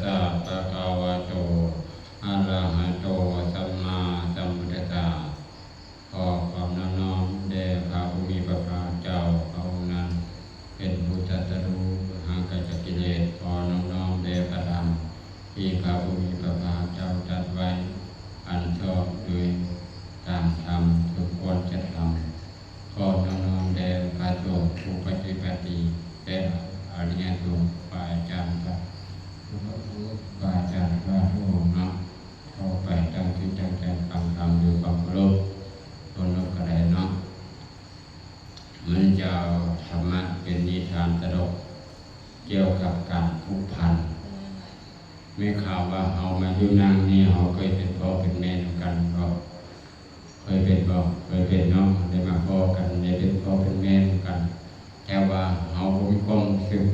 ສະ ພະຄະວະໂຕ ອະລະຫະໂຕ ສຳມາສຳພຸດທັດສະ. ຂໍຄວາມນອບນ້ອມແດ່ພະຜູ້ມີພະພາກເຈົ້າພະອົງນັ້ນ ເປັນຜູ້ຕັດສະຮູ້ ຫັກກະຈັກກິເລດ. ຂໍນອບນ້ອມແດ່ພະທຳທີ່ພະຜູ້ມີພະພາກເຈົ້າຕັດໄວ້ ອັນຊອບໂດຍຕາມທຳ ສົມຄວນຈະທຳ. ຂໍນອບນ້ອມແດ່ພະສົງຜູ້ປະຕິບັດດີ ແລະ ອະລິຍະສົງ ຄູບາອາຈານ ພະ ຄູບາອາຈານພະທຸກອົງເນາະ. ເຂົ້າໄປຕັ້ງຈິດຕັ້ງໃຈຟັງທຳດ້ວຍຄວາມເຄົາລົບ ເຄົາລົບກໍໄດ້ເນາະ. ມື້ນີ້ຈະເອົາທຳມະເປັນນິທານຕະຫຼົກ ກ່ຽວກັບການຜູກພັນ. ມີຂ່າວວ່າເຮົາມາຢູ່ນຳນີ້ ເຮົາເຄີຍເປັນພໍ່ເປັນແມ່ນຳກັນບໍ່? ເຄີຍເປັນບໍ່? ເຄີຍເປັນເນາະ. ໄດ້ມາພໍ້ກັນ ໄດ້ເປັນພໍ່ເປັນແມ່ນຳກັນ ແຕ່ວ່າເຮົາບໍ່ມີຄວາມຮູ້ສຶກ.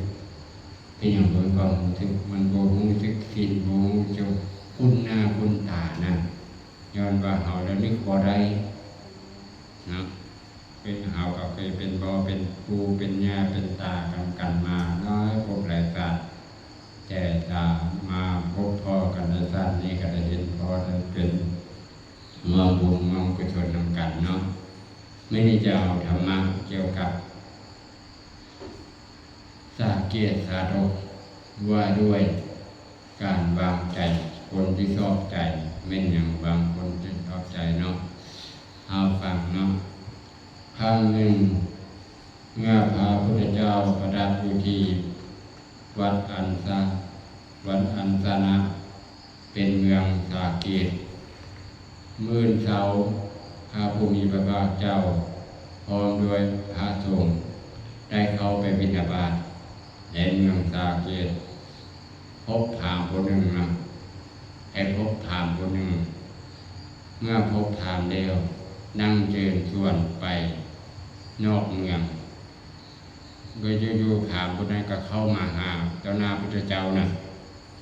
ເປັນຫຍັງບໍ່ມີຄວາມຮູ້ສຶກ? ມັນບໍ່ຮູ້ສຶກສິນ ບໍ່ຮູ້ສຶກຄຸນໜ້າຄຸນຕານະ ຍ້ອນວ່າເຮົາລະນຶກບໍ່ໄດ້ເນາະ. ເປັນ ເຮົາກໍເຄີຍເປັນພໍ່ເປັນປູ່ເປັນຍ່າເປັນຕານຳກັນມາຫຼາຍພົບຫຼາຍຊາດ ແຕ່ຖ້າມາພົບພໍ້ກັນໃນຊາດນີ້ ກໍໄດ້ເຫັນພໍ່ໄດ້ເປັນຮ່ວມບຸນຮ່ວມກຸສົນນຳກັນເນາະ. ມື້ນີ້ຈະເອົາທຳມະກ່ຽວກັບ ສາເກດສາດົກ ວ່າດ້ວຍການວາງໃຈ ຄົນທີ່ຊອບໃຈ. ແມ່ນຫຍັງ ບາງຄົນທີ່ຊອບໃຈເນາະ? ເຮົາຟັງເນາະ. ຄັ້ງໜຶ່ງ ເມື່ອພະພຸດທະເຈົ້າປະທັບຢູ່ທີ່ວັດອັນຊະ ວັດອັນຊະນະ ເປັນເມືອງສາເກດ. ມື້ເຊົ້າ ພະຜູ້ມີພະພາກເຈົ້າ ພ້ອມດ້ວຍພະສົງ ໄດ້ເຂົ້າໄປບິນທະບາດໃນເມືອງສາເກດ. ພົບພາມຜູ້ໜຶ່ງນະ ໄດ້ພົບພາມຜູ້ໜຶ່ງ. ເມື່ອພົບພາມແລ້ວ ນັ່ງເຊີນຊວນໄປນອກເມືອງ. ກໍຢູ່ໆ ພາມຜູ້ນັ້ນກໍເຂົ້າມາຫາຕໍ່ໜ້າພຸດທະເຈົ້ານະ,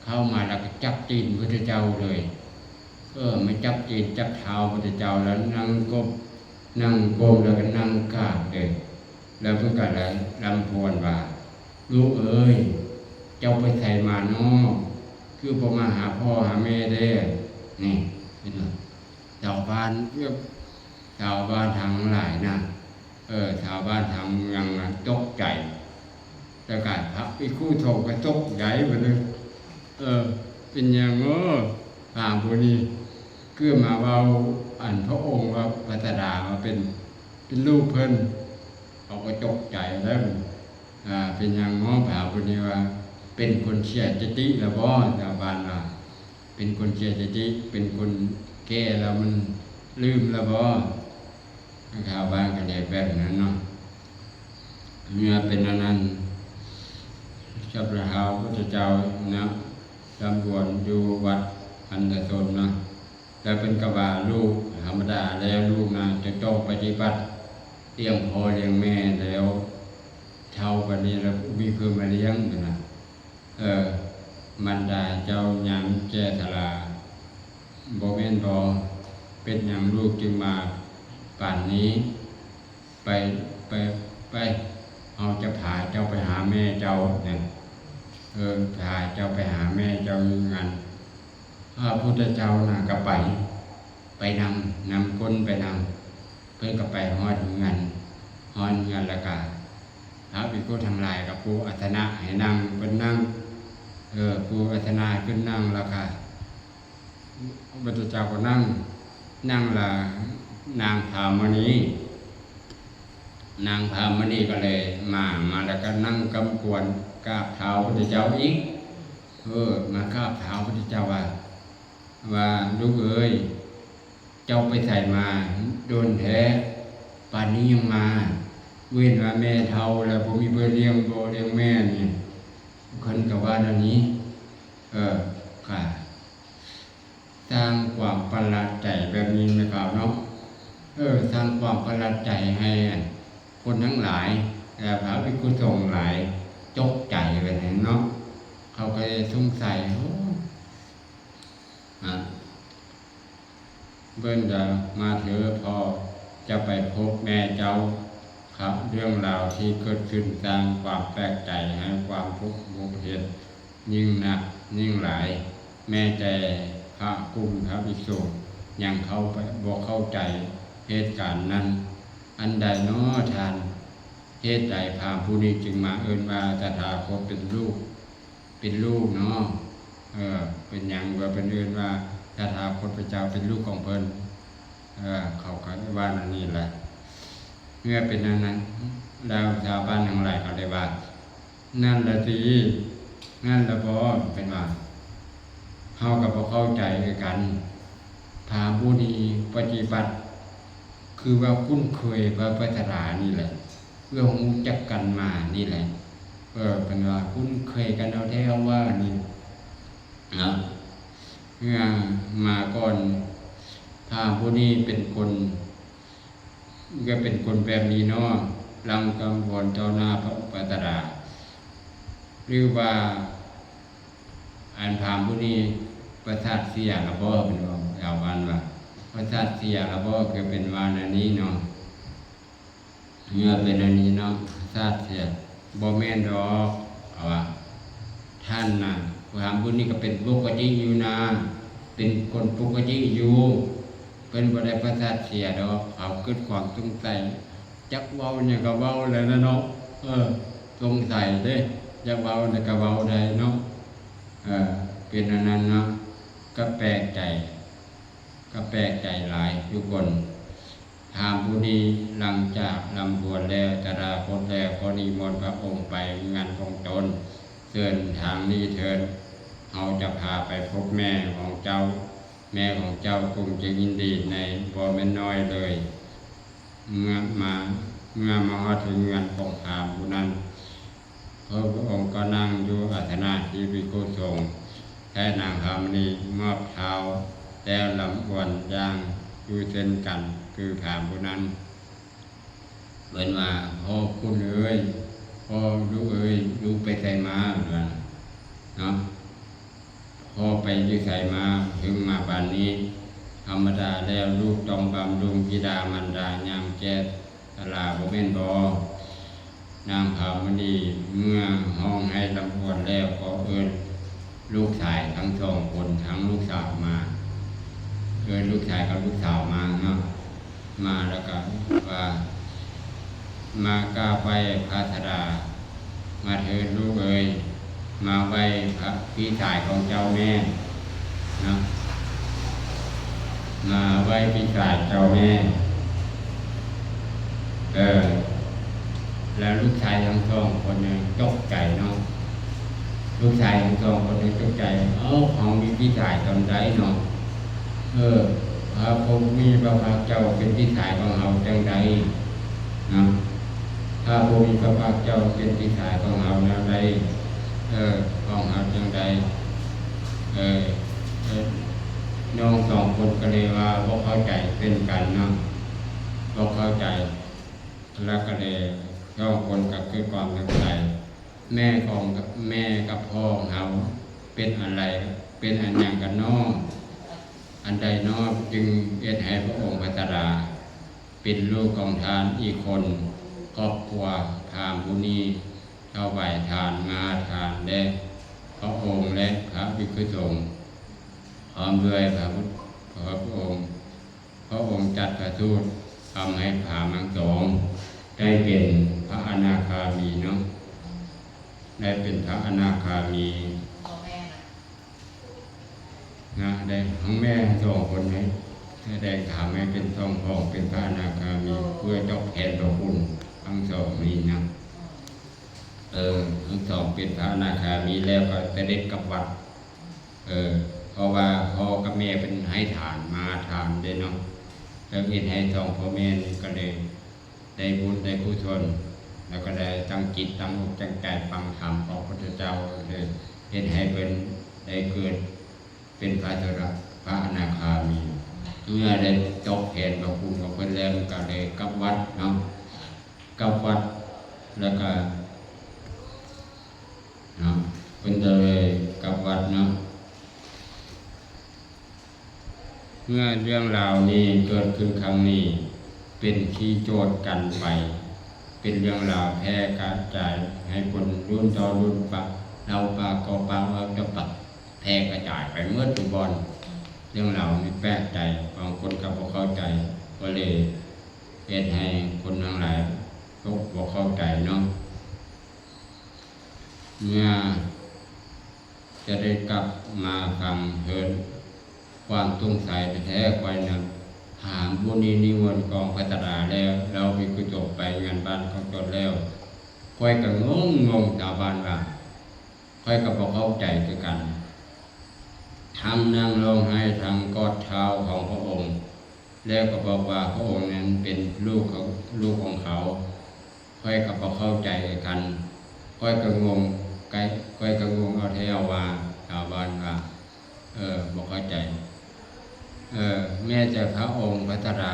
ເຂົ້າມາແລ້ວກໍຈັບຕີນພຸດທະເຈົ້າເລີຍ. ເອີ ມາຈັບຕີນຈັບເທົ້າພຸດທະເຈົ້າ ແລ້ວນັ່ງກົ້ມ ນັ່ງກົ້ມ ແລ້ວກໍນັ່ງກາບເລີຍ. ແລ້ວເພິ່ນກໍລຳພວນວ່າ ລູກເອີຍ ເຈົ້າໄປໃສມານໍ? ຄືບໍ່ມາຫາພໍ່ຫາແມ່ເດ້? ນີ້ ເຫັນບໍ່? ຊາວບ້ານ ຊາວບ້ານທັງຫຼາຍນະ ເອີ ຊາວບ້ານທາງເມືອງນະຕົກໃຈ ແລ້ວກະພະພິກຂຸສົງກໍຕົກໃຈເບິດເລີຍ. ເອີ ເປັນຫຍັງເນາະ ພາມຜູ້ນີ້ ຄືມາເວົ້າອັນພະອົງວ່າ ພະສາດາວ່າເປັນ ເປັນລູກເພິ່ນ ເຂົາກໍຕົກໃຈແລ້ວ. ອາ ເປັນຫຍັງເນາະ ພາມຜູ້ນີ້ວ່າ ເປັນຄົນເສຍສະຕິແລ້ວບໍ່? ຊາວບ້ານວ່າ ເປັນຄົນເສຍສະຕິ ເປັນຄົນແກ່ແລ້ວ ມັນລືມແລ້ວບໍ່? ຊາວບ້ານກໍເລີຍແບບນັ້ນເນາະ. ເມື່ອເປັນອັນນັ້ນ ສັບພະເຈົ້າພຸດທະເຈົ້ານະ ລຳພວນຢູ່ວັດອັນທະຊົນເນາະ ແລ້ວເພິ່ນກໍວ່າ ລູກທຳມະດາແລ້ວ ລູກນະຈະຕ້ອງປະຕິບັດລ້ຽງພໍ່ລ້ຽງແມ່ແລ້ວ ເຖົ້າປານນີ້ແລ້ວ ບໍ່ມີໃຜມາລ້ຽງຫັ້ນນະ. ເອີ ມັນດາເຈົ້າຍາມແກ່ຊະລາ ບໍ່ແມ່ນບໍ? ເປັນຫຍັງລູກຈຶ່ງມາປານນີ້? ໄປ ໄປ ໄປ ເຮົາຈະພາເຈົ້າໄປຫາແມ່ເຈົ້ານະ. ເອີ ພາເຈົ້າໄປຫາແມ່ເຈົ້າຢູ່ເຮືອນ. ພະພຸດທະເຈົ້ານະກໍໄປ ໄປນຳ ນຳຄົນໄປນຳ. ເພິ່ນກໍໄປຮອດເຮືອນ ຮອດເຮືອນແລ້ວກະ ພະພິກຂຸທັງຫຼາຍກໍປູອາສະນະໃຫ້ນັ່ງ ເພິ່ນນັ່ງ ເອີ ປູອາສະນະໃຫ້ເພິ່ນນັ່ງ ແລ້ວກະ ພະພຸດທະເຈົ້າກໍນັ່ງ ນັ່ງລະ ນາງພາມະນີ ນາງພາມະນີກໍເລີຍມາ ມາແລ້ວກໍນັ່ງກຳກວນກາບເທົ້າພະພຸດທະເຈົ້າອີກ. ເອີ ມາກາບເທົ້າພະພຸດທະເຈົ້າວ່າ ວ່າ ລູກເອີຍ ເຈົ້າໄປໃສມາດົນແທ້ ປານນີ້ຍັງມາ? ເຫັນວ່າແມ່ເຖົ້າແລ້ວ ບໍ່ມີເພິ່ນລ້ຽງພໍ່ລ້ຽງແມ່ນີ້. ເພິ່ນກໍວ່າແນວນີ້ ເອີ ກະສ້າງຄວາມປະຫຼາດໃຈແບບນີ້ແມ່ນເຂົາເນາະ. ເອີ ສ້າງຄວາມປະຫຼາດໃຈໃຫ້ຄົນທັງຫຼາຍ ແລະ ພະພິກຂຸສົງຫຼາຍຕົກໃຈແບບນັ້ນເນາະ. ເຂົາກໍເລີຍສົງໄສ ໂອ້ ອາ ເບິ່ງເດີ ມາເທີ ພໍ່ຈະໄປພົບແມ່ເຈົ້າ. ເລື່ອງລາວທີ່ເກີດຂຶ້ນສ້າງຄວາມແປກໃຈໃຫ້ຄວາມພົບເຫັນ ຍິ່ງນັກຍິ່ງຫຼາຍ, ແມ້ແຕ່ພະກຸ່ມພະພິກສຸຍັງເຂົ້າໄປ ບໍ່ເຂົ້າໃຈເຫດການນັ້ນ. ອັນໃດນໍທ່ານ? ເຫດໃດພາມຜູ້ນີ້ຈຶ່ງມາເອີ້ນວ່າຕະຖາຄົດເປັນລູກ ເປັນລູກນໍ? ເອີ ເປັນຫຍັງວ່າເພິ່ນເອີ້ນວ່າຕະຖາຄົດພະເຈົ້າເປັນລູກຂອງເພິ່ນ? ເອີ ເຂົາກໍວ່າແນວນີ້ແຫຼະ. ເມື່ອເປັນແນວນັ້ນແລ້ວ ຊາວບ້ານທັງຫຼາຍກໍເລີຍວ່າ ນັ້ນລະຕິ ນັ້ນລະບໍ ເພິ່ນວ່າ ເຮົາກໍບໍ່ເຂົ້າໃຈຄືກັນ. ພາມຜູ້ນີ້ປະຕິບັດ ຄືວ່າຄຸ້ນເຄີຍພະ ພະສາສະດານີ້ແຫຼະ ເພື່ອຮູ້ຈັກກັນມານີ້ແຫຼະ. ເອີ ເພິ່ນວ່າຄຸ້ນເຄີຍກັນເອົາແທ້ເອົາວ່ານີ້ເນາະ. ເມື່ອມາກ່ອນ ພາມຜູ້ນີ້ເປັນຄົນ ກໍເປັນຄົນແບບນີ້ເນາະ ລັງກຳບວນຕໍ່ໜ້າພະອຸປັດຕະດາ ຫຼືວ່າ ອັນພາມຜູ້ນີ້ປະສາດເສຍລະບໍ? ເພິ່ນເວົ້າ ຊາວບ້ານວ່າ ປະສາດເສຍລະບໍ? ຄືເພິ່ນວ່າແນວນີ້ເນາະ. ເມື່ອເປັນອັນນີ້ເນາະ ປະສາດເສຍ ບໍ່ແມ່ນດອກ ເຂົາວ່າ ທ່ານນະ ພາມຜູ້ນີ້ກໍເປັນປົກກະຕິຢູ່ນາ ເປັນຄົນປົກກະຕິຢູ່ ເພິ່ນບໍ່ໄດ້ປະສາດເສຍດອກ. ເຂົາເກີດຄວາມສົງໄສ ຈັກເວົ້າຫຍັງກໍເວົ້າແລ້ວນະເນາະ. ເອີ ສົງໄສເດ້ ຢາກເວົ້າຫຍັງກໍເວົ້າໄດ້ເນາະ. ເອີ ເປັນອັນນັ້ນເນາະ ກໍແປກໃຈ ກໍແປກໃຈຫຼາຍທຸກຄົນ. ພາມຜູ້ນີ້ຫຼັງຈາກລຳພວນແລ້ວ ຕະຖາຄົດແລ້ວ ກໍນິມົນພະອົງໄປເຮືອນຂອງຕົນ ເຊີນທາງນີ້ເທີ້ນ ເຮົາຈະພາໄປພົບແມ່ຂອງເຈົ້າ. ແມ່ຂອງເຈົ້າຄົງຈະຍິນດີໃນບໍ່ແມ່ນໜ້ອຍເລີຍ. ເມື່ອມາ ເມື່ອມາຮອດເຮືອນຂອງພາມຜູ້ນັ້ນ ພະພຸດທະອົງກໍນັ່ງຢູ່ອາສະນະທີ່ພິກຂຸສົງ ແລະ ນາງພາມະນີມອບທ້າວແລ້ວລຳອວນຢ່າງຢູ່ເຊັ່ນກັນ ຄືພາມຜູ້ນັ້ນ. ເພິ່ນວ່າ ພໍ່ຄຸນເອີຍ ພໍ່ລູກເອີຍ ລູກໄປໃສມາ? ເພິ່ນວ່າເນາະ ພໍ່ໄປຢູ່ໃສມາ ເຖິງມາປານນີ້? ທຳມະດາແລ້ວ ລູກຕ້ອງບຳລຸງບິດາມານດາຍາມແກ່ຊະລາ ບໍ່ແມ່ນບໍ? ນາງພາມະນີເມື່ອຮ້ອງໄຫ້ລຳພວນແລ້ວ ກໍເອີ້ນລູກຊາຍທັງສອງຄົນ ທັງລູກສາວມາ ເອີ້ນລູກຊາຍກັບລູກສາວມາເນາະ. ມາແລ້ວກໍວ່າ ມາກາບໄຫວ້ພະຊາດາ ມາເທີດລູກເອີຍ ມາໄຫວ້ພະ ພີ່ຊາຍຂອງເຈົ້າແມ່ເນາະ ມາໄຫວ້ພີ່ຊາຍເຈົ້າແມ່. ເອີ ແລ້ວລູກຊາຍທັງສອງຄົນນີ້ຕົກໃຈເນາະ ລູກຊາຍທັງສອງຄົນນີ້ຕົກໃຈ ເອົ້າ ເຮົາມີພີ່ຊາຍຕອນໃດເນາະ? ເອີ ພະຜູ້ມີພະພາກເຈົ້າເປັນພີ່ຊາຍຂອງເຮົາຈັ່ງໃດເນາະ? ພະຜູ້ມີພະພາກເຈົ້າເປັນພີ່ຊາຍຂອງເຮົາແນວໃດ? ເອີ ຂອງເຮົາຈັ່ງໃດ? ເອີ ເອີ ນ້ອງສອງຄົນກໍເລີຍວ່າບໍ່ເຂົ້າໃຈເຊັ່ນກັນເນາະ ບໍ່ເຂົ້າໃຈ ແລ້ວກໍເລີຍສອງຄົນກໍເກີດຄວາມສົງໄສ ແມ່ຂອງ ແມ່ກັບພໍ່ຂອງເຮົາເປັນອັນໃດ ເປັນອັນຫຍັງກັນນໍ? ອັນໃດນໍຈຶ່ງເຮັດໃຫ້ພະອົງພະສາດາເປັນລູກຂອງທ່ານອີກຄົນ? ຄອບຄົວພາມຜູ້ນີ້ຖວາຍທານມະຫາທານແດ່ພະອົງ ແລະ ພະພິກຂຸສົງ ພ້ອມດ້ວຍພະ ພະອົງ ພະອົງຈັດພະສູດທຳໃຫ້ພາມທັງສອງໄດ້ເປັນພະອະນາຄາມີເນາະ ໄດ້ເປັນພະອະນາຄາມີນະ ໄດ້ທັງແມ່ທັງສອງຄົນໃຫ້ ສະແດງທຳໃຫ້ເປັນສອງພອງເປັນພະອະນາຄາມີ ເພື່ອຕອບແທນພະຄຸນທັງສອງນີ້ນະ. ເອີ ທັງສອງເປັນພະອະນາຄາມີແລ້ວກໍສະເດັດກັບວັດ ເອີ ເພາະວ່າພໍ່ກັບແມ່ເພິ່ນໃຫ້ທານມາທານເດ້ເນາະ ແລ້ວເຮັດໃຫ້ສອງພໍ່ແມ່ນີ້ກໍເລີຍໄດ້ບຸນໄດ້ກຸສົນ ແລ້ວກໍໄດ້ຕັ້ງຈິດຕັ້ງອົກຕັ້ງໃຈຟັງທຳຂອງພະພຸດທະເຈົ້າ ເລີຍເຮັດໃຫ້ເພິ່ນໄດ້ເກີດເປັນພະໂສດາ ພະອະນາຄາມີ. ເມື່ອໄດ້ຕອບແທນພະຄຸນຂອງເພິ່ນແລ້ວ ມັນກໍເລີຍກັບວັດເນາະ ກັບວັດ ແລ້ວກໍ ເນາະ ເພິ່ນກໍເລີຍກັບວັດເນາະ. ເມື່ອເລື່ອງລາວນີ້ເກີດຂຶ້ນຄັ້ງນີ້ ເປັນທີ່ໂຈດກັນໄປ ເປັນເລື່ອງລາວແຜ່ກະຈາຍໃຫ້ຄົນລຸ້ນຕໍ່ລຸ້ນປະ ລາວປາກກໍປາກ ລາວຈະປາກແຜ່ກະຈາຍໄປໝົດທຸກບ່ອນ. ເລື່ອງລາວນີ້ແປກໃຈ, ບາງຄົນກໍບໍ່ເຂົ້າໃຈ, ກໍເລີຍເຮັດໃຫ້ຄົນທັງຫຼາຍຕົກບໍ່ເຂົ້າໃຈເນາະ. ເມື່ອຈະໄດ້ກັບມາຟັງເທີດ ຄວາມສົງໄສແທ້ໆ ຂ້ອຍນະ ຖາມຜູ້ນີ້ນິມົນກອງພັດທະດາແລ້ວ, ລາວພິກຂຸສົງໄປງານບ້ານຂອງຕົນແລ້ວ, ຂ້ອຍກໍງົງໆ ຊາວບ້ານວ່າ ຂ້ອຍກໍບໍ່ເຂົ້າໃຈຄືກັນ. ທັງນັ່ງຮ້ອງໄຫ້ ທັງກອດເທົ້າຂອງພະອົງ ແລ້ວກໍບອກວ່າພະອົງນັ້ນເປັນລູກຂອງ ລູກຂອງເຂົາ. ຂ້ອຍກໍບໍ່ເຂົ້າໃຈຄືກັນ. ຂ້ອຍກໍງົງ, ຂ້ອຍກໍງົງເອົາແທ້ວ່າ ຊາວບ້ານວ່າ ເອີ ບໍ່ເຂົ້າໃຈ. ເອີ ແມ້ແຕ່ພະອົງພັດທະດາ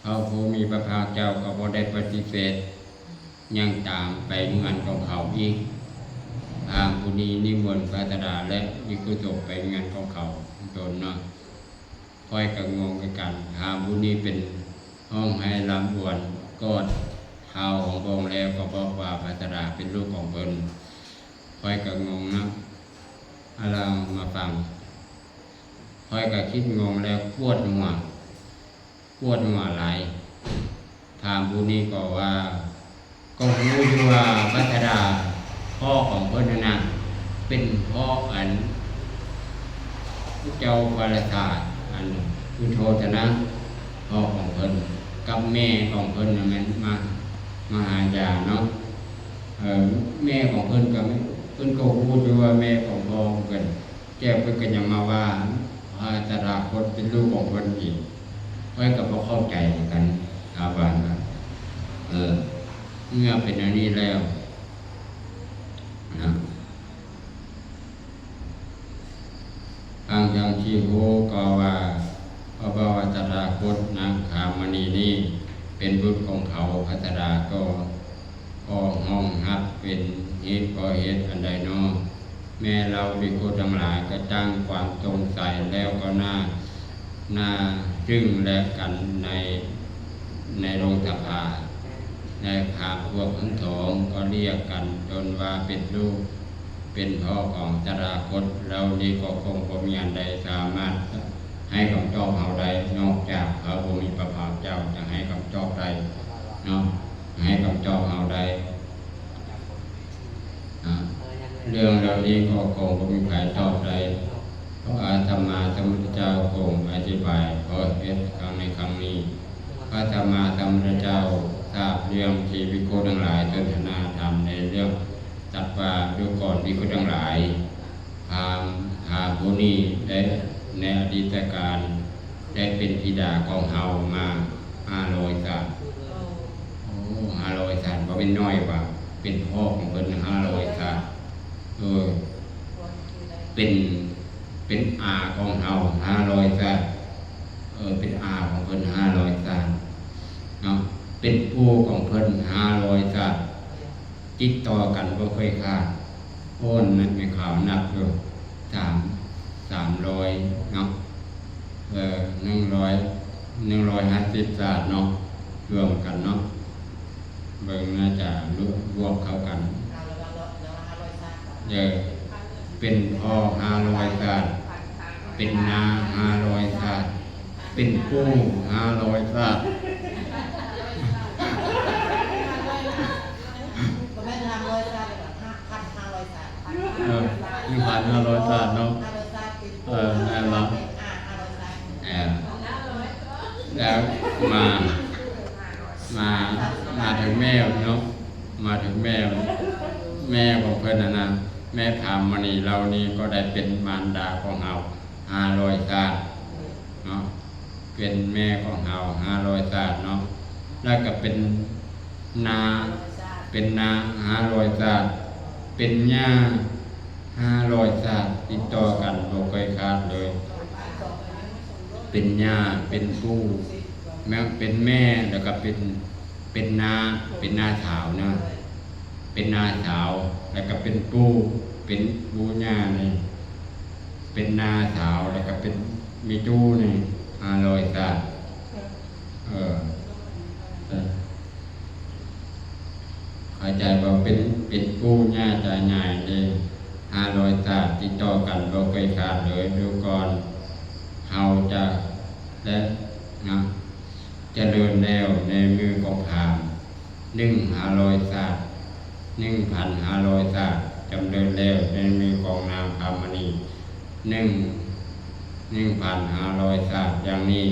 ພະຜູ້ມີພະພາກເຈົ້າກໍບໍ່ໄດ້ປະຕິເສດຫຍັງ, ຕາມໄປເຮືອນຂອງເຂົາອີກ. ພາມຜູ້ນີ້ນິມົນພັດທະດາ ແລະ ພິກຂຸສົງໄປເຮືອນຂອງເຂົາຕົນເນາະ. ຂ້ອຍກໍງົງຄືກັນ. ພາມຜູ້ນີ້ເປັນຮ້ອງໄຫ້ລຳອວນ ກອດເທົ້າຂອງພະອົງແລ້ວກໍບອກວ່າພັດທະດາເປັນລູກຂອງເພິ່ນ. ຂ້ອຍກໍງົງນຳ. ອາ ລາວມາຟັງ, ຂ້ອຍກໍຄິດງົງແລ້ວປວດຫົວ, ປວດຫົວຫຼາຍ. ພາມຜູ້ນີ້ກໍວ່າ ກໍຮູ້ຢູ່ວ່າພັດທະດາ ພໍ່ຂອງເພິ່ນຫັ້ນນະ ເປັນພໍ່ອັນ ເຈົ້າພະລາຊາ ອັນ ອຸໂທທະນະ ພໍ່ຂອງເພິ່ນ ກັບແມ່ຂອງເພິ່ນນະແມ່ນມະ ມະຫາຍາເນາະ. ເອີ ແມ່ຂອງເພິ່ນກໍ ເພິ່ນກໍຮູ້ຢູ່ວ່າແມ່ຂອງພໍ່ຂອງເພິ່ນ ແຕ່ເພິ່ນກໍຍັງມາວ່າ ພະຕະຖາຄົດເປັນລູກຂອງເພິ່ນອີກ. ຂ້ອຍກໍບໍ່ເຂົ້າໃຈຄືກັນ ຊາວບ້ານວ່າ. ເອີ ເມື່ອເປັນອັນນີ້ແລ້ວນະ ທາງ ທາງທີ່ຮູ້ກໍວ່າ ເພາະວ່າຕະຖາຄົດນາງຄາມະນີນີ້ເປັນບຸດຂອງເຂົາ, ພະຕະຖາກໍ ກໍຮອງຮັບເປັນເຫດ ເພາະເຫດອັນໃດນໍ? ແມ້ເຫຼົ່າພິກຂຸທັງຫຼາຍກໍຕັ້ງຄວາມສົງໄສແລ້ວກໍໜ້າ ໜ້າຕຶ້ງແລະກັນໃນ ໃນໂລງສະພາ ແລະພາກພວກທັງສອງກໍລຽກກັນຈົນວ່າເປັນລູກເປັນພໍ່ຂອງຕະຖາຄົດ. ເຫຼົ່ານີ້ກໍຄົງບໍ່ມີອັນໃດສາມາດໃຫ້ຄຳຕອບເຮົາໄດ້ ນອກຈາກພະຜູ້ມີພະພາກເຈົ້າຈະໃຫ້ຄຳຕອບໄດ້ເນາະ. ໃຫ້ຄຳຕອບເຮົາໄດ້. ອາ ເລື່ອງເຫຼົ່ານີ້ກໍຄົງບໍ່ມີໃຜຕອບໄດ້ ເພາະອາດສຳມາສຳພຸດທະເຈົ້າຄົງອະທິບາຍເພາະເຫດຄັ້ງໃນຄັ້ງນີ້. ພະສຳມາສຳພຸດທະເຈົ້າຊາບເລື່ອງທີ່ພິກຂຸທັງຫຼາຍສົນທະນາທຳໃນເລື່ອງ ຕັດວ່າ ດູກ່ອນພິກຂຸທັງຫຼາຍ ພາມ ພາມຜູ້ນີ້ໄດ້ ໃນອະດີດຕະການ ໄດ້ເປັນທິດາຂອງເຮົາມາຫ້າຮ້ອຍຊາດ. ໂອ້ ຫ້າຮ້ອຍຊາດ ບໍ່ແມ່ນນ້ອຍວ່າ ເປັນພໍ່ຂອງເພິ່ນຫ້າຮ້ອຍຊາດ. ເອີ ເປັນ ເປັນອາຂອງເຮົາຫ້າຮ້ອຍຊາດ. ເອີ ເປັນອາຂອງເພິ່ນຫ້າຮ້ອຍຊາດເນາະ. ເປັນປູ່ຂອງເພິ່ນຫ້າຮ້ອຍຊາດ. ຕິດຕໍ່ກັນບໍ່ເຄີຍຂາດ. ໂອ້ ແມ່ຂາວນັບຢູ່ ສາມ ສາມຮ້ອຍເນາະ. ເອີ ໜຶ່ງຮ້ອຍ ໜຶ່ງຮ້ອຍຫ້າສິບຊາດເນາະ ລວມກັນເນາະ. ເບິ່ງໜ້າຈະລວມ ບວກເຂົ້າກັນ. ເອີ ເປັນພໍ່ຫ້າຮ້ອຍຊາດ ເປັນນ້າຫ້າຮ້ອຍຊາດ ເປັນປູ່ຫ້າຮ້ອຍຊາດ. ບໍ່ແມ່ນຫ້າຮ້ອຍຊາດເດ້ ພັນຫ້າຮ້ອຍຊາດ. ເອີ ໜຶ່ງພັນຫ້າຮ້ອຍຊາດເນາະ. ເອີ ແມ່ນລະ. ເອີ ແລ້ວມາ ມາ ມາເຖິງແມ່ເນາະ ມາເຖິງແມ່ ແມ່ຂອງເພິ່ນຫັ້ນນະ ແມ່ພາມະນີເຫຼົ່ານີ້ກໍໄດ້ເປັນມານດາຂອງເຮົາຫ້າຮ້ອຍຊາດເນາະ. ເປັນແມ່ຂອງເຮົາຫ້າຮ້ອຍຊາດເນາະ. ແລ້ວກໍເປັນນ້າ ເປັນນ້າຫ້າຮ້ອຍຊາດ ເປັນຍ່າຫ້າຮ້ອຍຊາດ ຕິດຕໍ່ກັນບໍ່ເຄີຍຂາດເລີຍ. ເປັນຍ່າ ເປັນປູ່ ແມ່ນເປັນແມ່ ແລ້ວກໍເປັນ ເປັນນ້າ ເປັນນ້າສາວນະ ເປັນນ້າສາວ ແລ້ວກໍເປັນປູ່ ເປັນປູ່ຍ່ານີ້ ເປັນນ້າສາວ ແລ້ວກໍເປັນມີຕູ້ນີ້ຫ້າຮ້ອຍຊາດ. ເອີ ເອີ ເຂົ້າໃຈບໍ່? ເປັນ ເປັນປູ່ຍ່າຕາຍາຍເດ້ ຫ້າຮ້ອຍຊາດຕິດຕໍ່ກັນບໍ່ເຄີຍຂາດເລີຍ. ດູກ່ອນເຮົາຈະ ແລະ ນະ ຈະເລີນແລ້ວໃນມືຂອງພາມ ໜຶ່ງ ຫ້າຮ້ອຍຊາດ ໜຶ່ງພັນຫ້າຮ້ອຍຊາດ ຈຳເລີນແລ້ວໃນມືຂອງນາງພາມມະນີ ໜຶ່ງ ໜຶ່ງພັນຫ້າຮ້ອຍຊາດຢ່າງນີ້.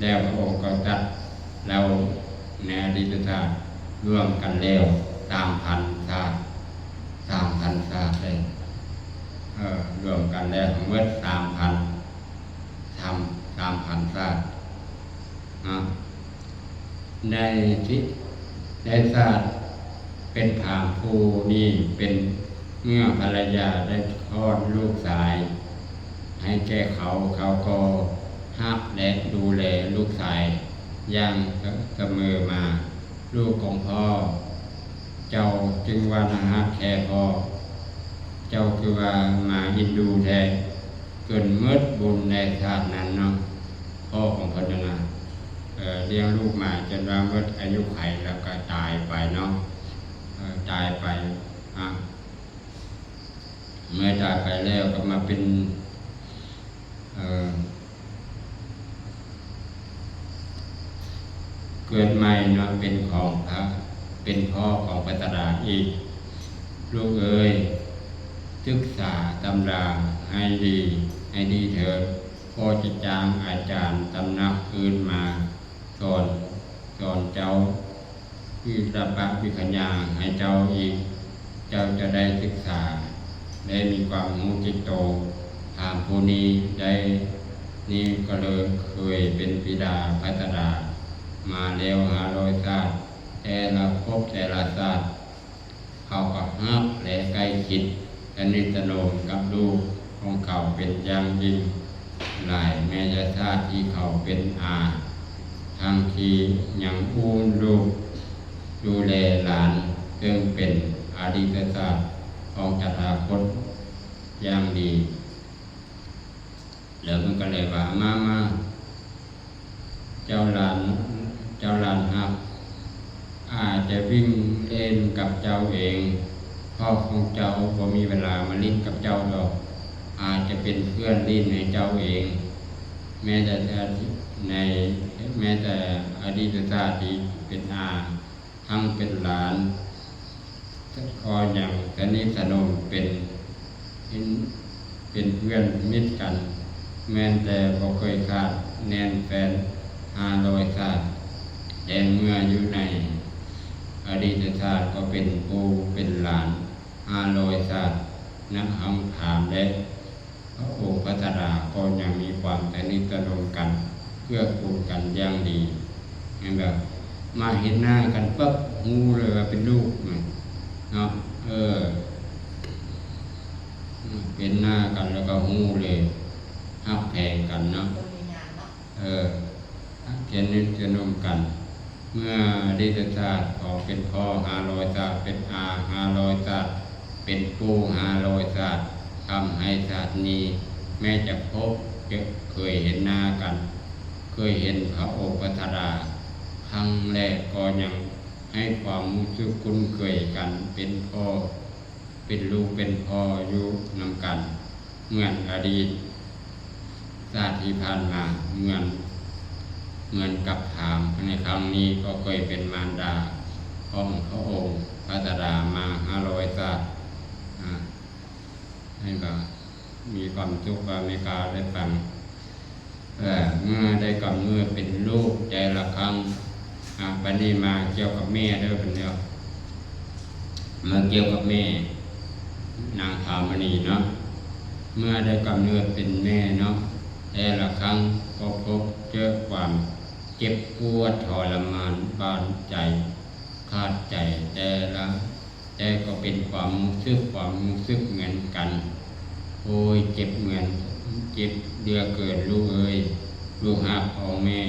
ແລ້ວພະອົງກໍຕັດເລົ່າໃນອະດີດຊາດ ລວມກັນແລ້ວສາມພັນຊາດ ສາມພັນຊາດເດ້ ເອີ ລວມກັນແລ້ວທັງໝົດສາມພັນ ສາມ ສາມພັນຊາດເນາະ. ໃນທີ່ ໃນຊາດເປັນພາມຜູ້ນີ້ເປັນ ເມື່ອພັນລະຍາໄດ້ຄອດລູກຊາຍໃຫ້ແກ່ເຂົາ, ເຂົາກໍຮັກ ແລະ ດູແລລູກຊາຍຢ່າງສະເໝີມາ. ລູກຂອງພໍ່ເຈົ້າຈຶ່ງວ່າໜ້າຮັກແທ້ພໍ່, ເຈົ້າຄືວ່າມາອິນດູແທ້. ຈົນໝົດບຸນໃນຊາດນັ້ນເນາະ. ພໍ່ຂອງເພິ່ນນັ້ນນະ ເອີ ລ້ຽງລູກມາຈົນວ່າໝົດອາຍຸໄຂ ແລ້ວກໍຕາຍໄປເນາະ. ເອີ ຕາຍໄປ ອາ ເມື່ອຕາຍໄປແລ້ວກໍມາເປັນ ເອີ ເກີດໃໝ່ເນາະ ເປັນຂອງພະ ເປັນພໍ່ຂອງພະສະດາອີກ. ລູກເອີຍ, ສຶກສາຕຳລາໃຫ້ດີ, ໃຫ້ດີເຖີດ. ພໍ່ຈະຈ້າງອາຈານຕຳໜັກອື່ນມາສອນ, ສອນເຈົ້າ ວິລະປະວິຄະຍາໃຫ້ເຈົ້າອີກ, ເຈົ້າຈະໄດ້ສຶກສາ ແລະ ມີຄວາມຮູ້ຈິດໂຕ. ພາມຜູ້ນີ້ໄດ້ ນີ້ກໍເລີຍເຄີຍເປັນບິດາພະສະດາມາແລ້ວຫ້າຮ້ອຍຊາດ, ແຕ່ລະພົບແຕ່ລະຊາດ ເຂົາກໍຮັກ ແລະ ໃກ້ຊິດສະໜິດສະໜົມກັບລູກຂອງເຂົາເປັນຢ່າງຍິ່ງຫຼາຍ. ແມ້ແຕ່ຊາດທີ່ເຂົາເປັນອາ ທັງທີ່ຍັງອຸ້ມລູກ ດູແລຫຼານ ເຊິ່ງເປັນອະດີດຊາດຂອງຕະຖາຄົດຢ່າງດີ. ແລ້ວເພິ່ນກໍເລີຍວ່າ ມາ ມາ ເຈົ້າຫຼານ ເຈົ້າຫຼານຮັກ, ອາຈະວິ່ງຫຼິ້ນກັບເຈົ້າເອງ. ພໍ່ຂອງເຈົ້າບໍ່ມີເວລາມາຫຼິ້ນກັບເຈົ້າດອກ, ອາຈະເປັນເພື່ອນຫຼິ້ນໃຫ້ເຈົ້າເອງ. ແມ້ແຕ່ໃນ ແມ້ແຕ່ອະດີດຊາດທີ່ເປັນອາ ທັງເປັນຫຼານ ກໍຍັງສະໜິດສະໜົມເປັນ ເປັນ ເປັນເພື່ອນມິດກັນ, ແມ່ນແຕ່ບໍ່ເຄີຍຂາດແໜ້ນແຟ້ນຫ້າຮ້ອຍຊາດ. ແຕ່ເມື່ອຢູ່ໃນອະດີດຊາດກໍເປັນປູ່ເປັນຫຼານຫ້າຮ້ອຍຊາດ, ນະ ທັງພາມ ແລະ ພະອົງພະສາດາກໍຍັງມີຄວາມສະໜິດສະໜົມກັນ ເກື້ອກູນກັນຢ່າງດີ ແມ່ນບໍ່? ມາເຫັນໜ້າກັນປັບ ຮູ້ເລີຍວ່າເປັນລູກເນາະ. ເອີ ເຫັນໜ້າກັນແລ້ວກໍຮູ້ເລີຍ ຮັກແພງກັນເນາະ. ເອີ ສະໜິດສະໜົມກັນ. ເມື່ອອະດີດຊາດຂອງເປັນພໍ່ຫ້າຮ້ອຍຊາດ ເປັນອາຫ້າຮ້ອຍຊາດ ເປັນປູ່ຫ້າຮ້ອຍຊາດ, ທຳໃຫ້ຊາດນີ້ແມ້ຈະພົບ ຈະເຄີຍເຫັນໜ້າກັນ, ເຄີຍເຫັນພະອົງພະສາດາຄັ້ງແລກ ກໍຍັງໃຫ້ຄວາມຮູ້ສຶກຄຸ້ນເຄີຍກັນ ເປັນພໍ່ ເປັນລູກເປັນພໍ່ຢູ່ນຳກັນ ເໝືອນອະດີດຊາດທີ່ຜ່ານມາ, ເໝືອນ ເໝືອນກັບພາມໃນຄັ້ງນີ້ ກໍເຄີຍເປັນມານດາຂອງພະອົງພະສາດາມາຫ້າຮ້ອຍຊາດ. ອາ ໃຫ້ວ່າມີຄວາມສຸກວ່າເມກາໄດ້ຟັງ. ເມື່ອໄດ້ກຳເນີດເປັນລູກແຕ່ລະຄັ້ງ, ອາ ບັດນີ້ມາກ່ຽວກັບແມ່ເດີ ບັດນີ້ມາກ່ຽວກັບແມ່ນາງພາມະນີເນາະ. ເມື່ອໄດ້ກຳເນີດເປັນແມ່ເນາະ, ແຕ່ລະຄັ້ງກໍພົບເຈີຄວາມເຈັບປວດທໍລະມານ ບາດໃຈ ຂາດໃຈ ແຕ່ລະ ແຕ່ກໍເປັນຄວາມຮູ້ສຶກ ຄວາມຮູ້ສຶກເໝືອນກັນ. ໂອ້ຍ ເຈັບເໝືອນ ເຈັບເຫຼືອເກີນລູກເອີຍ, ລູກຮັກຂອງແມ່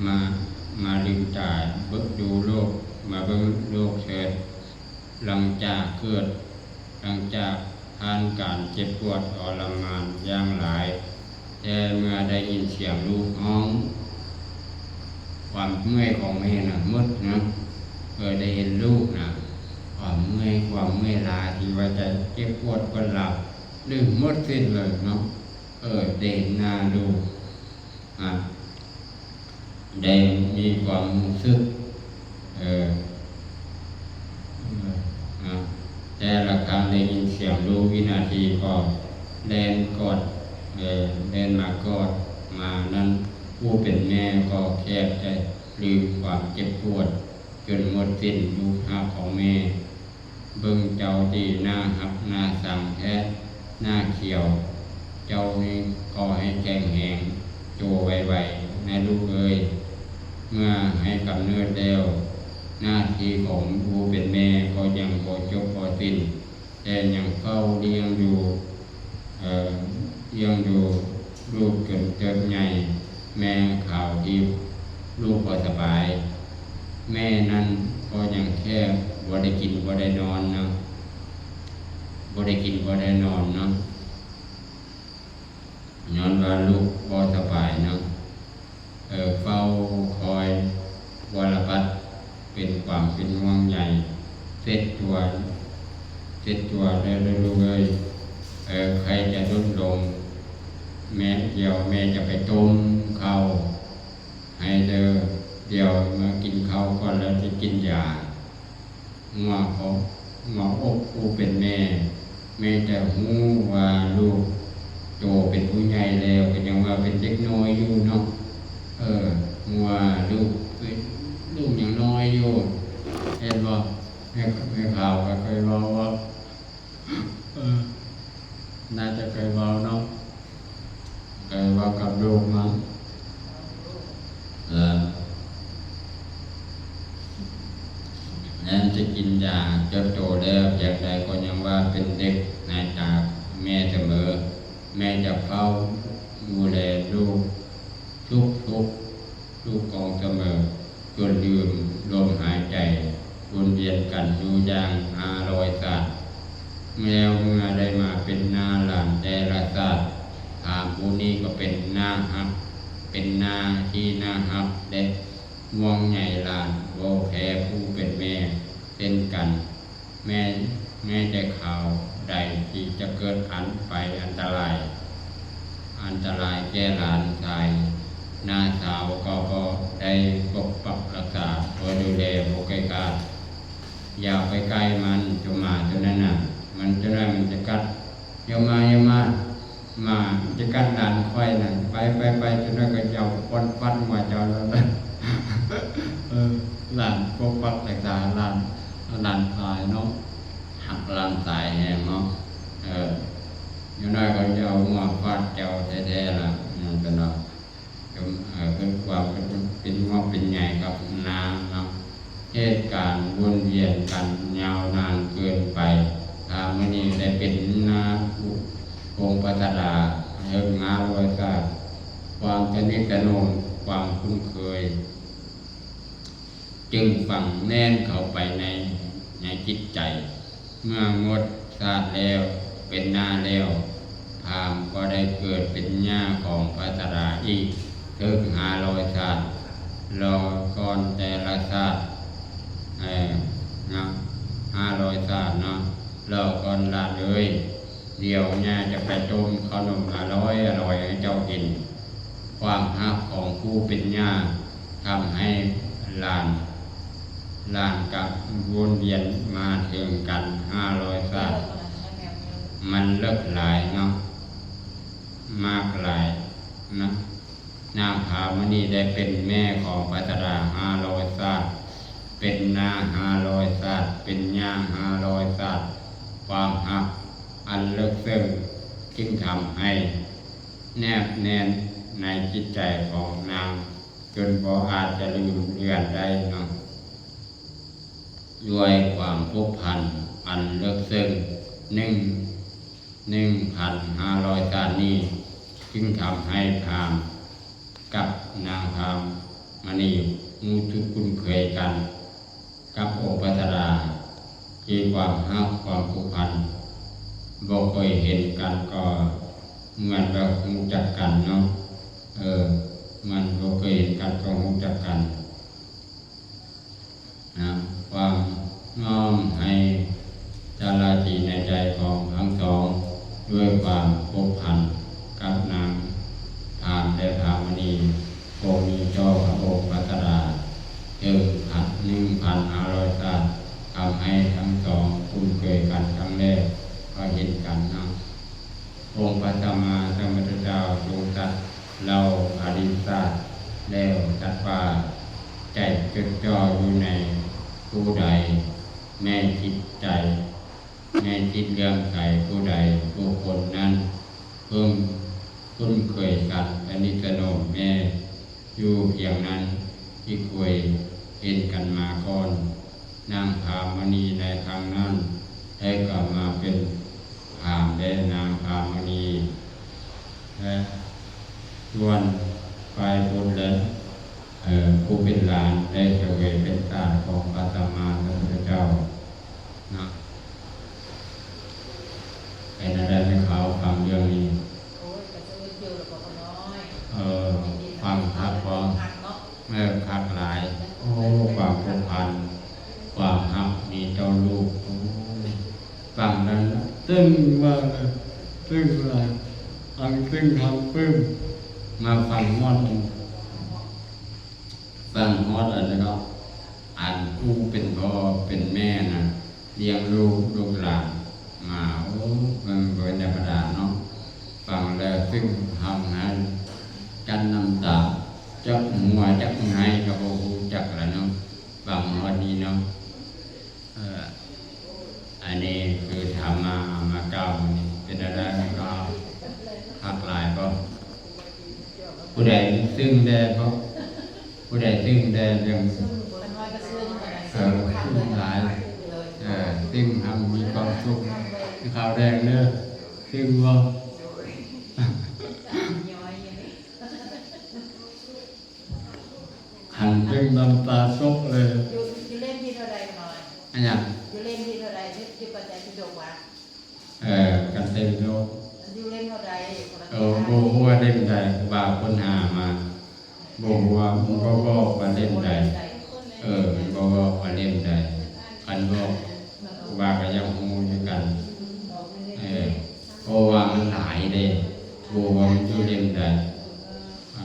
ມາ ມາລືມຕາເບິ່ງດູໂລກ ມາເບິ່ງໂລກເຖີດ. ຫຼັງຈາກເກີດ ຫຼັງຈາກຜ່ານການເຈັບປວດທໍລະມານຢ່າງຫຼາຍ, ແຕ່ເມື່ອໄດ້ຍິນສຽງລູກຮ້ອງ, ຄວາມເມື່ອຍຂອງແມ່ນະໝົດເນາະ. ເອີ ໄດ້ເຫັນລູກນະ ຄວາມ ເມື່ອຍ ຄວາມເມື່ອຍລ້າທີ່ວ່າຈະເຈັບປວດປວດຫຼາວ ລືມໝົດສິ້ນເລີຍເນາະ. ເອີ ໄດ້ເຫັນໜ້າລູກ ອາ ໄດ້ມີຄວາມຮູ້ສຶກ ເອີ ອາ ແຕ່ລະຄັ້ງໄດ້ຍິນສຽງລູກ ວິນາທີກໍແລ່ນກອດ ເອີ ແລ່ນມາກອດມານັ້ນ. ຜູ້ເປັນແມ່ກໍແທບຈະລືມຄວາມເຈັບປວດຈົນໝົດສິ້ນ. ລູກຮັກຂອງແມ່ ເບິ່ງເຈົ້າຕິ ໜ້າຮັກໜ້າຊັງແທ້ ໜ້າຂຽວ. ເຈົ້ານີ້ກໍໃຫ້ແຂງແຮງໂຕໄວໆ ນະລູກເອີຍ. ເມື່ອໃຫ້ກຳເນີດແລ້ວ ໜ້າທີ່ຂອງຜູ້ເປັນແມ່ກໍຍັງບໍ່ຈົບບໍ່ສິ້ນ ແຕ່ຍັງເຝົ້າລ້ຽງດູ ເອີ ລ້ຽງດູລູກຈົນເຕີບໃຫຍ່. ແມ່ຂາວທິບ ລູກບໍ່ສະບາຍ ແມ່ນັ້ນກໍຍັງແທບບໍ່ໄດ້ກິນບໍ່ໄດ້ນອນເນາະ ບໍ່ໄດ້ກິນບໍ່ໄດ້ນອນເນາະ ຍ້ອນວ່າລູກບໍ່ສະບາຍເນາະ. ເອີ ເຝົ້າຄອຍວອລະບັດ ເປັນຄວາມເປັນຫ່ວງໃຍ ເຊັດຕົວ ເຊັດຕົວເດີລູກເອີຍ. ເອີ ໄຂ້ຈະຫຼຸດລົງ ແມ່ ດຽວແມ່ຈະໄປຕົ້ມເຂົ້າໃຫ້ເດີ. ດຽວມາກິນເຂົ້າກ່ອນ ແລ້ວຈະກິນຢາ. ຫົວຂອງ ຫົວອົກຜູ້ເປັນແມ່ ແມ່ນແຕ່ຮູ້ວ່າລູກໂຕເປັນຜູ້ໃຫຍ່ແລ້ວ ກໍຍັງວ່າເປັນເດັກນ້ອຍຢູ່ເນາະ. ເອີ ຫົວລູກ ລູກຍັງນ້ອຍຢູ່ ເຫັນບໍ່? ແມ່ ແມ່ຂາວກໍເຄີຍເວົ້າວ່າ ເອີ ໜ້າຈະເຄີຍເວົ້າເນາະ ເຄີຍເວົ້າກັບລູກເນາະ. ເອີ ແມ່ນຈະກິນຢາຈົນໂຕແລ້ວພຽງໃດ ກໍຍັງວ່າເປັນເດັກໃນຕາແມ່ສະເໝີ. ແມ່ຈະເຝົ້າດູແລລູກທຸກໆ ທຸກກອງສະເໝີ ຈົນລືມລົມຫາຍໃຈ ວົນວຽນກັນຢູ່ຢ່າງຫ້າຮ້ອຍຊາດ. ແລ້ວເມື່ອໄດ້ມາເປັນນ້າຫຼານແຕ່ລະຊາດ ພາມຜູ້ນີ້ກໍເປັນໜ້າຮັກ ເປັນໜ້າທີ່ໜ້າຮັກ ແລະ ຫ່ວງໃຍຫຼານບໍ່ແພ້ຜູ້ເປັນແມ່ເຊັ່ນກັນ. ແມ້ ແມ້ແຕ່ຄາວໃດທີ່ຈະເກີດອັນໄປອັນຕະລາຍ ອັນຕະລາຍແກ່ຫຼານຊາຍ ນ້າສາວກໍບໍ່ໄດ້ປົກປັກຮັກສາ ບໍ່ດູແລບໍ່ໄກ່ກາດ. ຢ່າໄປໃກ້ມັນ ເຈົ້າໝາຕົວນັ້ນນະ ມັນ ເຈົ້າໜ້ອຍມັນຈະກັດ. ຢ່າມາ ຢ່າມາ ໝາຈະກັດຫຼານຂ້ອຍນະ ໄປ ໄປ ໄປ. ເຈົ້າໜ້ອຍກໍເຈົ້າປ້ອນຟັດຫົວເຈົ້າແລ້ວນະ. ເອີ ຫຼານປົກປັກຮັກສາຫຼານ ຫຼານຊາຍເນາະ ຮັກຫຼານຊາຍແຮງເນາະ. ເອີ ຢ່າງໜ້ອຍກໍເຈົ້າຫົວຟາດເຈົ້າແທ້ໆລະ ເປັນເນາະ. ເປັນ ເອີ ເປັນຄວາມເປັນ ເປັນຫ່ວງເປັນໃຍກັບນາງເນາະ. ເຫດການວົນວຽນກັນຍາວນານເກີນໄປ ພາມະນີໄດ້ເປັນນາງອົງພະສາດາເຖິງຫ້າຮ້ອຍຊາດ. ຄວາມສະໜິດສະໜົມ ຄວາມຄຸ້ນເຄີຍ ຈຶ່ງຝັງແໜ້ນເຂົ້າໄປໃນ ໃນຈິດໃຈ. ເມື່ອໝົດຊາດແລ້ວ ເປັນນ້າແລ້ວ ພາມກໍໄດ້ເກີດເປັນຍ່າຂອງພະສາດາອີກເຖິງຫ້າຮ້ອຍຊາດ. ລໍກ່ອນແຕ່ລະຊາດ ເອີ ນະ ຫ້າຮ້ອຍຊາດເນາະ. ລໍກ່ອນຫຼານເອີຍ ດຽວຍ່າຈະໄປຕົ້ມເຂົ້າໜົມອະລ່ອຍໆໃຫ້ເຈົ້າກິນ. ຄວາມຮັກຂອງຜູ້ເປັນຍ່າ ທຳໃຫ້ຫຼານ ຫຼານກັບວົນວຽນມາເຖິງກັນຫ້າຮ້ອຍຊາດ. ມັນເລິກຫຼາຍເນາະ ມາກຫຼາຍນະ. ນາງພາມະນີໄດ້ເປັນແມ່ຂອງພະສາດາຫ້າຮ້ອຍຊາດ ເປັນນ້າຫ້າຮ້ອຍຊາດ ເປັນຍ່າຫ້າຮ້ອຍຊາດ. ຄວາມຮັກອັນເລິກເຊິ່ງຈຶ່ງທຳໃຫ້ແນບແໜ້ນໃນຈິດໃຈຂອງນາງ ຈົນບໍ່ອາດຈະລືມເລືອນໄດ້ເນາະ. ດ້ວຍຄວາມຜູກພັນອັນເລິກເຊິ່ງ ໜຶ່ງ ໜຶ່ງພັນຫ້າຮ້ອຍຊາດນີ້ ຈຶ່ງທຳໃຫ້ພາມກັບນາງພາມະນີຮູ້ສຶກຄຸ້ນເຄີຍກັນກັບອົງພະສາດາ ທີ່ຄວາມຮັກຄວາມຜູກພັນ ບໍ່ເຄີຍເຫັນກັນກໍເໝືອນວ່າຮູ້ຈັກກັນເນາະ. ເອີ ເໝືອນບໍ່ເຄີຍເຫັນກັນກໍຮູ້ຈັກກັນ. ນະ ຄວາມນ້ອມໃຫ້ ໃນໃຈຂອງທັງສອງ ດ້ວຍຄວາມພົວພັນກັບນາງພາມ ແລະ ພາມະນີ ກໍມີຕໍ່ພະອົງພະສາດາ ເຖິງພັນ ໜຶ່ງພັນຫ້າຮ້ອຍຊາດ ທຳໃຫ້ທັງສອງຄຸ້ນເຄີຍກັນຄັ້ງແລກ ກໍເຫັນກັນນະ. ອົງພະສຳມາສຳພຸດທະເຈົ້າຊົງຕັດເລົ່າອະລິດສາດແລ້ວຕັດວ່າ ໃຈຈົດຈ່ອຍຢູ່ໃນຜູ້ໃດ ແມ່ນຈິດໃຈ ແມ່ນຈິດເຫຼື້ອມໃສຜູ້ໃດ ບຸກຄົນນັ້ນເພິ່ງຄຸ້ນເຄີຍກັນ ສະໜິດສະໜົມແມ່ນຢູ່ພຽງນັ້ນ ທີ່ເຄີຍເຫັນກັນມາກ່ອນ. ນາງພາມະນີໃນຄັ້ງນັ້ນ ໄດ້ກາຍມາເປັນພາມ ແລະ ນາງພາມະນີ ແລະ ສ່ວນຝ່າຍບຸດ ແລະ ເອີ ຜູ້ເປັນຫຼານໄດ້ສະເຫວຍເປັນທາດຂອງພະສຳມາສຳພຸດທະເຈົ້ານະ. ເປັນແນວໃດແມ່ຂາວ ຟັງເລື່ອງນີ້? ໂອ້ຍ ກະສະເອີນເຈີລະບໍ່ ພໍ່ນ້ອຍ. ເອີ ຟັງຄັກບໍ່? ຄັກເນາະ. ເອີ ຄັກຫຼາຍ. ໂອ້ ຄວາມຜູກພັນ ຄວາມຮັກມີຕໍ່ລູກ. ໂອ້ຍ ຟັງແລ້ວຕຶ້ງວ່າ ຕຶ້ງວ່າ ທັງຕຶ້ງທັງປຶ້ມ. ມາຟັງຮອດ ຟັງຮອດອັນນັ້ນເນາະ ອັນຜູ້ເປັນພໍ່ເປັນແມ່ນະ ລ້ຽງລູກ ລູກຫຼານມາ ໂອ້ ມັນບໍ່ແມ່ນທຳມະດາເນາະ. ຟັງແລ້ວຕຶ້ງຮ້ອງໄຫ້ ກັ້ນນ້ຳຕາ ຈັກຫົວຈັກໄຫ້ກໍບໍ່ຮູ້ຈັກລະເນາະ ຟັງຮອດນີ້ເນາະ. ເອີ ອັນນີ້ຄືທຳມາເອົາມາກ່າວມື້ນີ້ ເປັນແນວໃດ ມັນກໍຄັກຫຼາຍບໍ່? ຜູ້ໃດຕຶ້ງແດ່ບໍ່? ຜູ້ໃດຕຶ້ງແດ່ເລື່ອງ ເອີ ຕຶ້ງຫຼາຍ ເອີ ຕຶ້ງທັງມີຄວາມສຸກ ຄືຂາວແດງເດີ ຕຶ້ງບໍ່? ຄັນຕຶ້ງນ້ຳຕາຕົກເລີຍ. ຢູ່ ຢູ່ເຫຼັ້ມທີເທົ່າໃດນ້ອຍ? ອັນຫຍັງ? ຢູ່ເຫຼັ້ມທີເທົ່າໃດ? ຢູ່ ຢູ່ພະໄຕປິດົກວະ? ເອີ ພະໄຕປິດົກ. ຢູ່ເຫຼັ້ມເທົ່າໃດ? ເອີ ບໍ່ຮູ້ວ່າເຫຼັ້ມໃດ ຄູບາຄົ້ນຫາມາ ບໍ່ຮູ້ວ່າ ມັນບໍ່ບອກວ່າເຫຼັ້ມໃດ. ເອີ ມັນບໍ່ບອກວ່າເຫຼັ້ມໃດ ຄັນບອກ ຄູບາກໍຢາກຮູ້ຄືກັນ. ເອີ ເພາະວ່າມັນຫຼາຍເດ້ ບໍ່ຮູ້ວ່າມັນຢູ່ເຫຼັ້ມໃດ. ເອີ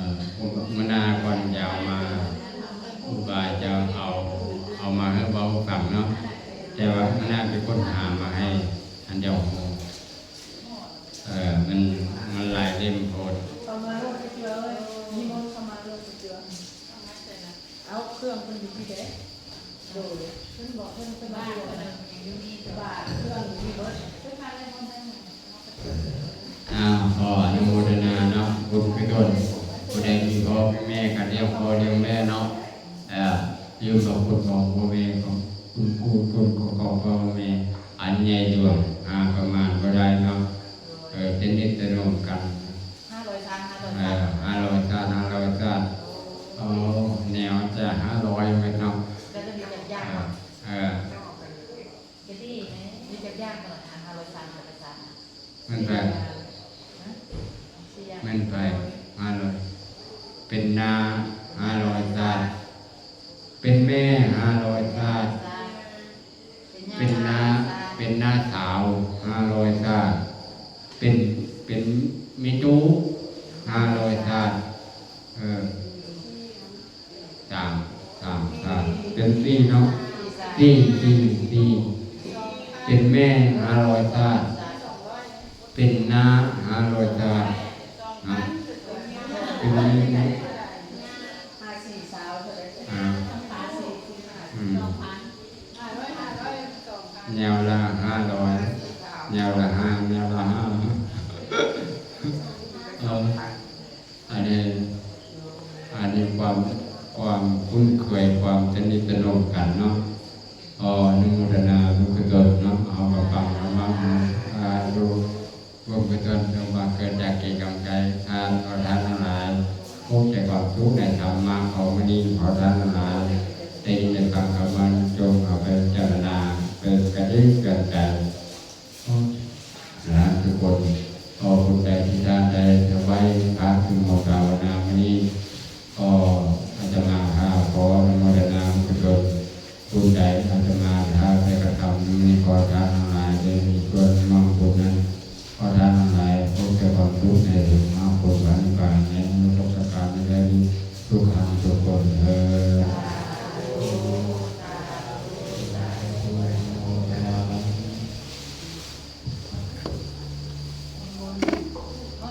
ມື້ໜ້າກ່ອນຈະເອົາມາ ຄູບາຈະເອົາ ເອົາມາໃຫ້ເວົ້າຟັງເນາະ ແຕ່ວ່າມື້ໜ້າໄປຄົ້ນຫາມາໃຫ້ທ່ານເຈົ້າຮູ້. ເອີ ມັນ ມັນຫຼາຍເຫຼັ້ມໂພດ. ເຂົ້າມາໂລດເທື່ອເອີຍ ນິມົນເຂົ້າມາໂລດເທື່ອ. ເອົາເຄື່ອງເພິ່ນຢູ່ພີ້ເດ້. ໂດຍ ເພິ່ນບອກເພິ່ນ ເພິ່ນມາຢູ່ ບ້ານເພິ່ນຍັງຢູ່ນີ້ ບ້ານເຄື່ອງຢູ່ນີ້ເບິດ. ອ້າວ ຂໍອະນຸໂມທະນາເນາະ ບຸນກຸສົນ ຜູ້ໃດມີພໍ່ມີແມ່ກໍລ້ຽງພໍ່ລ້ຽງແມ່ເນາະ. ເອີ ລືມພະຄຸນຂອງພໍ່ແມ່ ຂອງບຸນກຸສົນຂອງພໍ່ແມ່ ອັນໃຫຍ່ຫຼວງ ຫາປະມານບໍ່ໄດ້ເນາະ. ເອີ ສະໜິດສະໜົມກັນ ຫ້າຮ້ອຍຊາດ ຫ້າຮ້ອຍຊາດ ເອີ ຫ້າຮ້ອຍຊາດ ຫ້າຮ້ອຍຊາດ. ໂອ້ ແນວຈະຫ້າຮ້ອຍເບິດເນາະ. ແລ້ວກໍມີຈັກຢ່າງ ເອີ ເອີ ກະດີແນ່ ມີຈັກຢ່າງ ຫ້າຮ້ອຍຊາດ ຫ້າຮ້ອຍຊາດ. ແມ່ນໃຜ? ແມ່ນໃຜ? ຫ້າຮ້ອຍ ເປັນນ້າ ຫ້າຮ້ອຍຊາດ ເປັນແມ່ ຫ້າຮ້ອຍຊາດ ເປັນນ້າ ເປັນນ້າສາວ ຫ້າຮ້ອຍຊາດ ເປັນ ເປັນແມ່ຕູ້ ຫ້າຮ້ອຍຊາດ. ເອີ ສາມ ສາມຊາດ ເປັນສີ່ເນາະ ສີ່ ສີ່ ສີ່ ເປັນແມ່ ຫ້າຮ້ອຍຊາດ ເປັນນ້າ ຫ້າຮ້ອຍຊາດ ເປັນ ຫ້າສີ່ຊາວເທົ່າໃດ? ອ່າ ຫ້າສີ່ ອືມ ແນວລະຫ້າຮ້ອຍ ແນວລະຫ້າ ແນວລະຫ້າ ເອີ ອັນນີ້ ອັນນີ້ຄວາມ ຄວາມຄຸ້ນເຄີຍ ຄວາມສະໜິດສະໜົມກັນເນາະ. ຂໍອະນຸໂມທະນາບຸນກຸສົນເນາະ ເຮົາກໍຟັງທຳມະ ສາທຸ. ບຸນກຸສົນຈົ່ງບັງເກີດຈາກເກກຳໄກ ທ່ານ ຂໍທ່ານທັງຫຼາຍ ພົບແຕ່ຄວາມສຸກໃນທຳມະຂອງມື້ນີ້ ຂໍທ່ານທັງຫຼາຍ ໄດ້ຍິນໄດ້ຟັງທຳມະ ຈົ່ງເອົາໄປພິຈາລະນາ ເປັນກະຕິກະເຕືອນໃຈ ສາທຸຄົນ. ຂໍບຸນໃດທີ່ທ່ານໄດ້ຖວາຍພະສົງພາວະນາມື້ນີ້